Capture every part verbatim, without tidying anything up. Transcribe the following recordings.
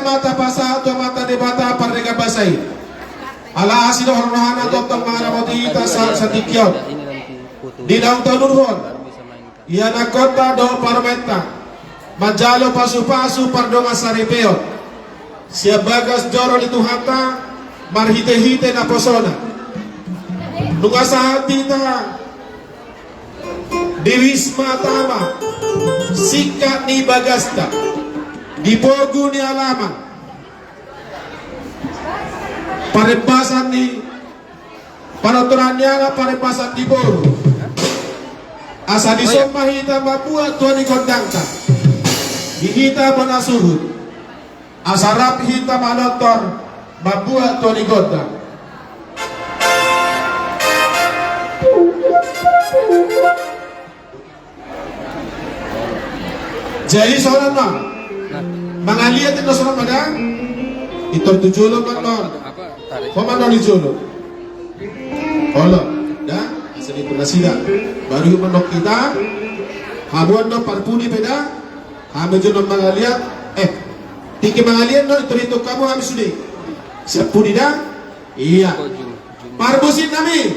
ma tapasahat tu Amanta Debata pardenggan basa i. Ala asi dohot rohana tongtong mangaramoti hita sahat satingki on. Di naung taunduthon, ianakhonta dohot parumaenta manjalo pasupasu pardongan saripeon sian bagas joro ni Tuhanta marhitehite naposona. Nunga sahat hita di wisma tama singkat ni bagasta, di pogu ni alaman, parembasan ni panortoran ni anak, parembasan ni boru. Asa dison ma hita mambuat tua ni gondangta di hita bona suhut. Asa rap hita manortor mambuat tua ni gondang. Jadi songon on ma. Mangaliat inna songon on ma da. Itor tu jolo ma non. Ho ma non di jolo. Olo da. Asa di pernasida. Baru yuk menok hita. Habuan do parpudi pe da. Hami jolo mangaliat. Eh, tingki mangaliat do, itor-itor hamu hami sude. Siap pudi da. Iya. Parbusik nami.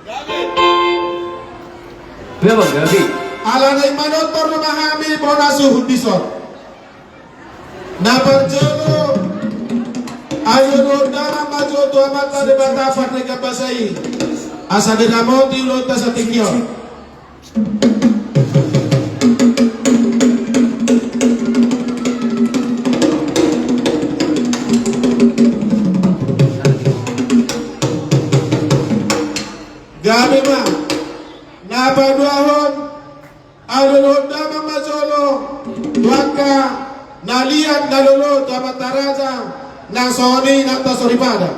Gabe. Gabe. Alana i manortor ma hami bona suhut dison. Na parjolo, alualuhon damang ma jo tu Amanta Debata pardenggan basa i. Asa diramoti ulaonta satingki on. Gabe ma. Na paduahon, alualuhon damang ma jolo tu angka na liat na lolo tu amanta raja, nang songon i inanta soripada.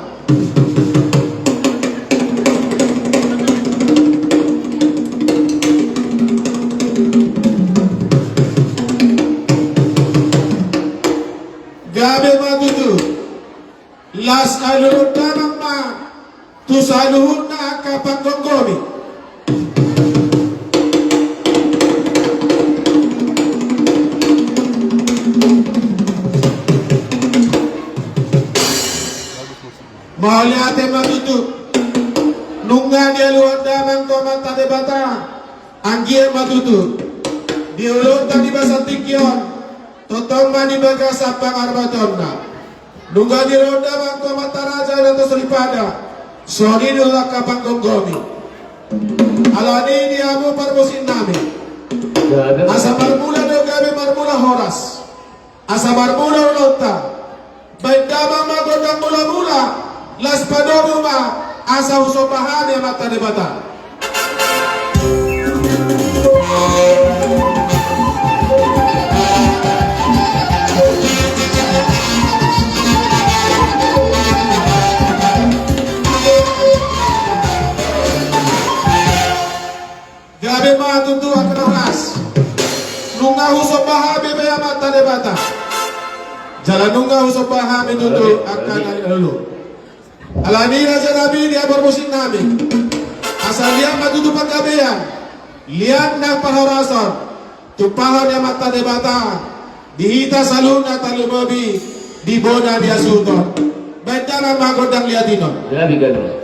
Gabe ma tutu. Las alualuhon damang ma tu saluhutna angka panggomgomi. Mauliate ma tutu. Nunga dialuhon damang tu Amanta Debata. Anggiat ma tutu di ulaonta di bagasan tingki on, tongtong ma di bagasan pangaramotonna. Nunga dialuhon damang tu amanta raja, inanta soripada, songon i do angka panggomgomi. Alani i di hamu parmusiknami, asa marmula do gabe marmula horas. Asa marmula ulaonta. Baen damang ma gondang mulamula. Las padomu ma asa husomba hami Amanta Debata. Gabe ma tutu angka na horas. Nunga husomba hami be Amanta Debata. Jala nunga husomba hami tutu angka na lolo. Alani i rajanami, di hamu parmusiknami, asa liat ma tutu panggabean, liat nang parhorasan, tumpahon ni Amanta Debata di hita saluhutna, tarlumobi di bona ni hasuhuton. Baen damang ma gondang liat i non. Gabe, gabe.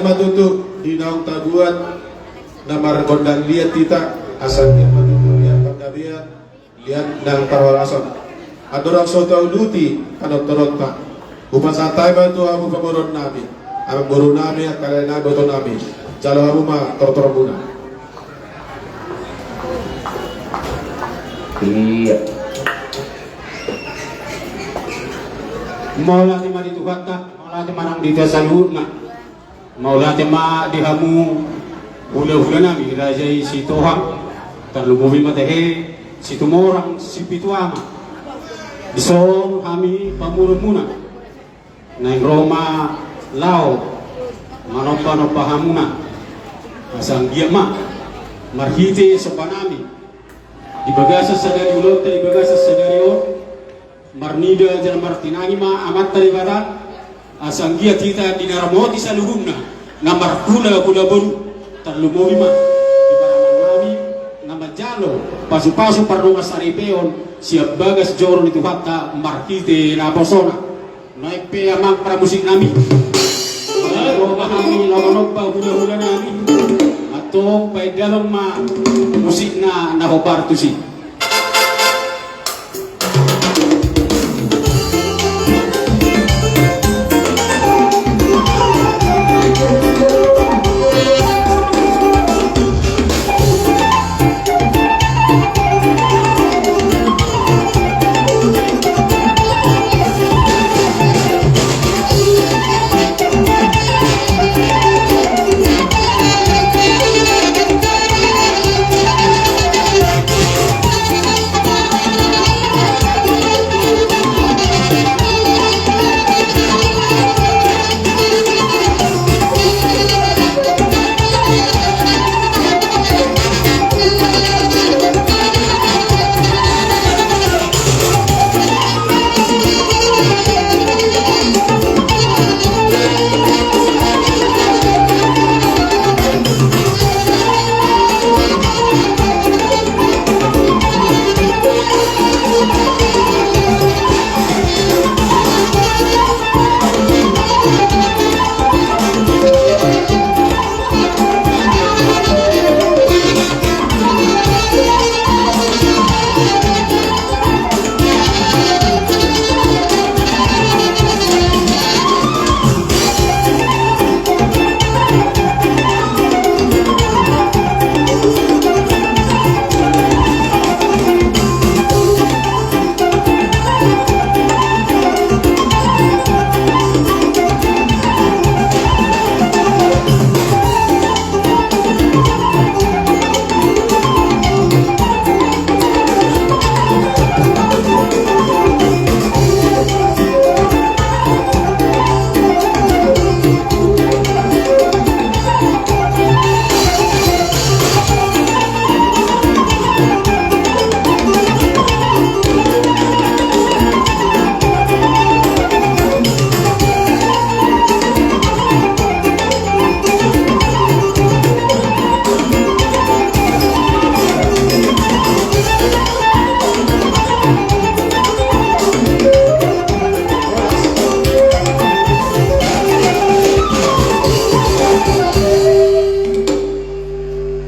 ma tutu di naung tabuat na margondang liat hita, asa liat ma tutu liat panggabean, liat nang parhorason. Andorang so tauduti panortoronta, hupasahat hami ma tu hamu pamoruonnami, amangborunami, angka laenami, botonami. Jalo hamu ma tortormuna. Iya. Mauliate ma di Tuhanta, mauliate ma nang di hita saluhutna. Mauliate ma di hamu hulahulanami, raja i Sitohang, tarlumobi ma tahe Situmorang Sipitu Ama. Dison hami pamoruonmuna naeng ro ma laho manombanomba hamuna. Asa anggiat ma marhite sombanami di bagasan sadari ulaonta, di bagasan sadari on, marnida jala martinangi ma Amanta Debata, asa anggiat hita dinaramoti saluhutna na marhulahula boru, tarlumobi ma di paramannami na manjalo pasupasu pardongansaripeon sian bagas joro ni Tuhanta marhite naposona. Naeng pe amang pramusiknami, ro ma hami laho manomba hulahulanami. Antong baen damang ma musikna na hombar tusi.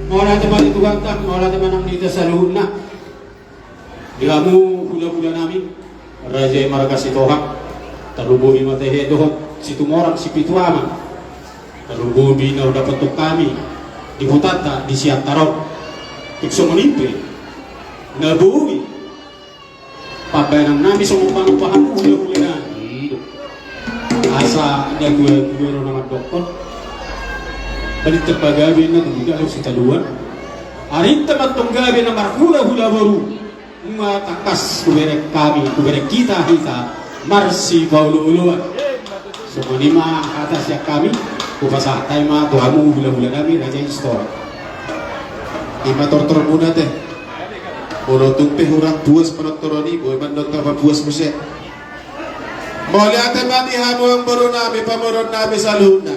Mauliate ma di Tuhanta, mauliate ma nang di hita saluhutna. Di hamu hulahulanami, raja i marga Sitohang, tarlumobi ma tahe dohot Situmorang Sipitu Ama. Tarlumobi na hudapothon hami di hutanta di Siantar on. Tung songon i pe na boi pambahenannami songon panumpahanmu hulahulanami. Asa na tuatua do na mandokkon, paninta ma gabe na tutu, alus sitadoan. Arinta ma antong gabe na marhulahula boru. Nunga tangkas hubereng hami, hubereng hita hita marsipaolooloan. Songon i ma hata sian hami, hupasahat hami ma tu hamu hulahulanami, raja i Sitohang. I ma tortormuna te. Molo tung pe hurang puas panortoron i, boi ma antong tapapuas muse. Mauliate ma di hamu amangborunami, pamoruonnami saluhutna,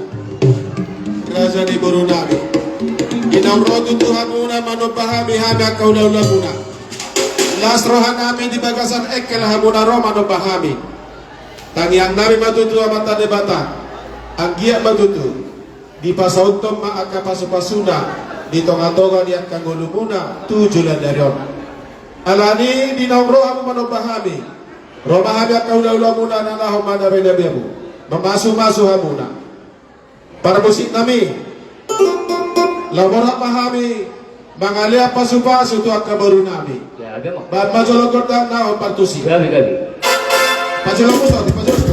raja ni borunami. Di naung ro tutu hamuna manomba hami, hami angka hulahulamuna. Las rohanami di bagasan engkel hamuna ro manomba hami. Tangiangnami ma tutu Amanta Debata, anggiat ma tutu Dipasauthon ma angka pasupasuna di tongatonga ni angka ngolumuna tu joloan ni ari on. Alani di naung ro hamu manomba hami, ro ma hami angka hulahulamuna na laho manaroi na biamu, mamasumasu hamuna. Parmusiknami, laho borhat ma hami mangalehon pasupasu tu angka borunami. Ya, gabe ma. Bahen ma jolo gondang na on partusi. Gabe, gabe. Pajolo musik, pajolo.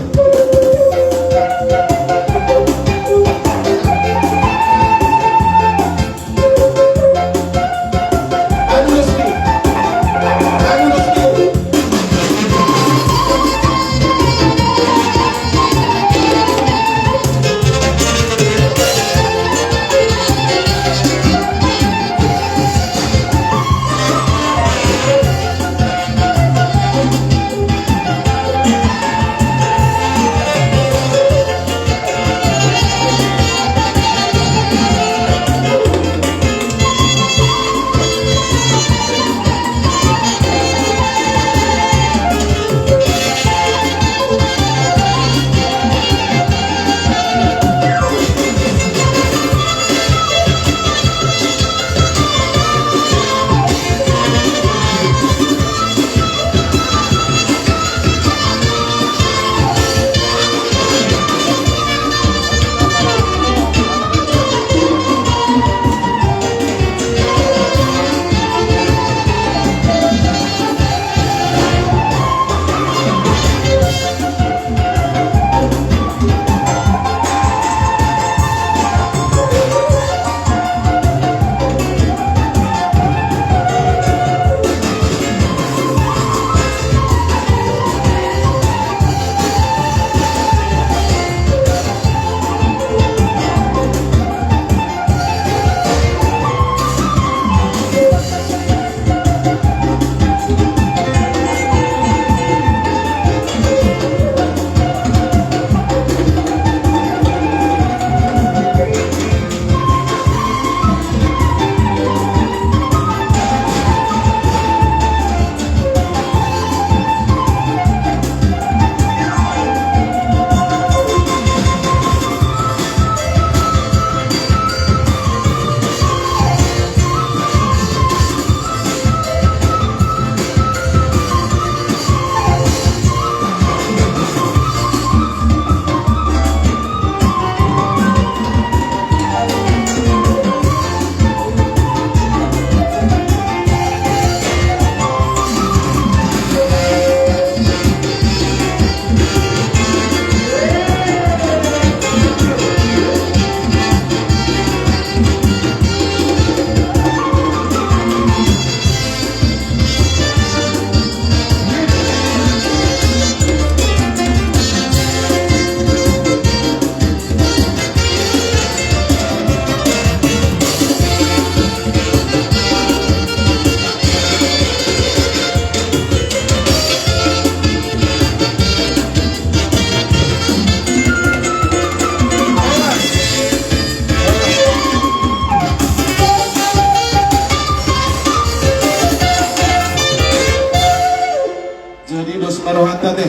Jadi dos ma rohanta te.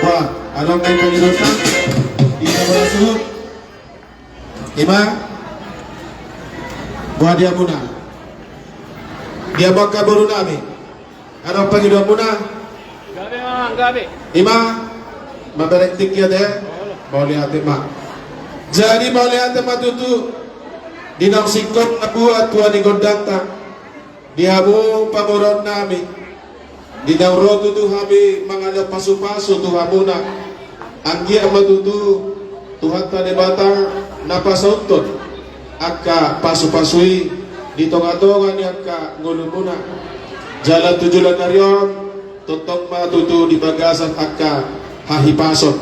Wah, adong nai pangidoan. Ina berasuk. Ima. Boha di hamuna? Di hamu angka borunami, adong pangidoanmuna? Gabe, Amang, gabe. Ima. Mamereng tingki ate. Mauliate ma. Jadi mauliate ma tutu. Di naung singkop na buat tua ni gondangta. Di hamu pamoruonnami, di naung ro tutu hami mangalehon pasupasu tu hamuna. Anggiat ma tutu Tuhanta Debata na pasauthon angka pasupasu i di tongatonga ni angka ngolumuna. Jala tu joloan ni ari on tongtong ma tutu di bagasan angka hahipason.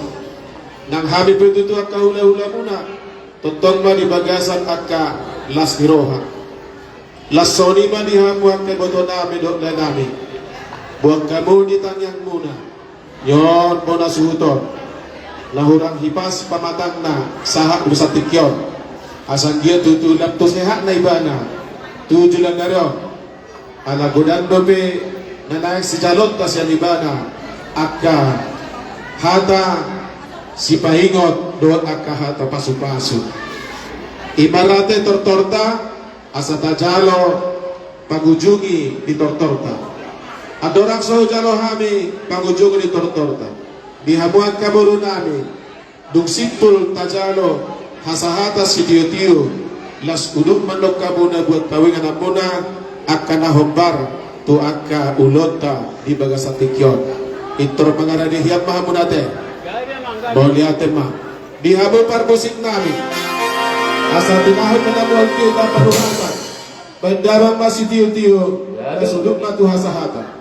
Nang hami pe tutu angka hulahulamuna tongtong ma di bagasan angka las ni roha. Las songon i ma di hamu angka ibotonami dohot laenami. Boan hamu di tangiangmuna. Nion bona suhut on. Na hurang hipas pamatangna sahat tu sahat tingki on. Asa anggiat tutu lam tu sehatna ibana tu joloan ni ari on. Ala godang dope na naeng sijalonta sian ibana angka hata sipaingot dohot angka hata pasupasu. I ma rade tortorta, asa tajalo pangujungi di tortorta. Andorang so hujalo hami pangujungi di tortorta, di hamu angka boru nami, dung simpul tajalo hasahatan sitio-tio, las udut mandok hamu na buat pawigan hamuna angka na hombar tu angka ulaonta di bagasan tingki on. Pintor mangarade hian ma hamuna ate. Mauliate ma. Di hamu parmusik nami, asa tinahon ma namu on hita paruhatan. Baen damang ma sitio-tio, las udut ma tu hasahatan.